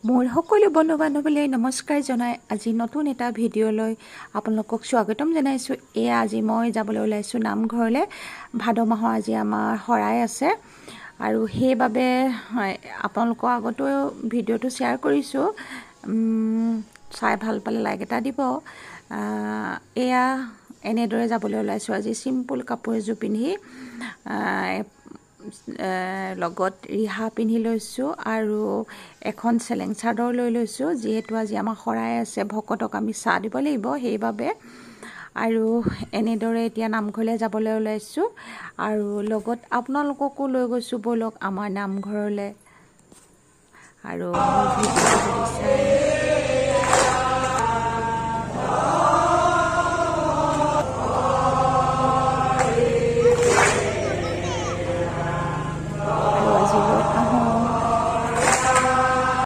মোৰ সকলো বন্ধু বান্ধৱীলৈ নমস্কাৰ জনাই আজি নতুন এটা ভিডিঅ'লৈ আপোনালোকক স্বাগতম জনাইছোঁ। এয়া আজি মই যাবলৈ ওলাইছোঁ নামঘৰলৈ। ভাদ মাহৰ আজি আমাৰ শৰাই আছে আৰু সেইবাবে আপোনালোকৰ আগতো ভিডিঅ'টো শ্বেয়াৰ কৰিছোঁ। চাই ভাল পালে লাইক এটা দিব। এয়া এনেদৰে যাবলৈ ওলাইছোঁ আজি চিম্পুল কাপোৰ এযোৰ পিন্ধি, লগত ৰিহা পিন্ধি লৈছোঁ আৰু এখন চেলেং চাদৰ লৈ লৈছোঁ। যিহেতু আজি আমাৰ শৰাই আছে, ভকতক আমি চাহ দিব লাগিব, সেইবাবে। আৰু এনেদৰে এতিয়া নামঘৰলৈ যাবলৈ ওলাইছোঁ আৰু লগত আপোনালোককো লৈ গৈছোঁ। ব'লক আমাৰ নামঘৰলৈ। আৰু মোৰ ভিডিঅ'টো যদি চাই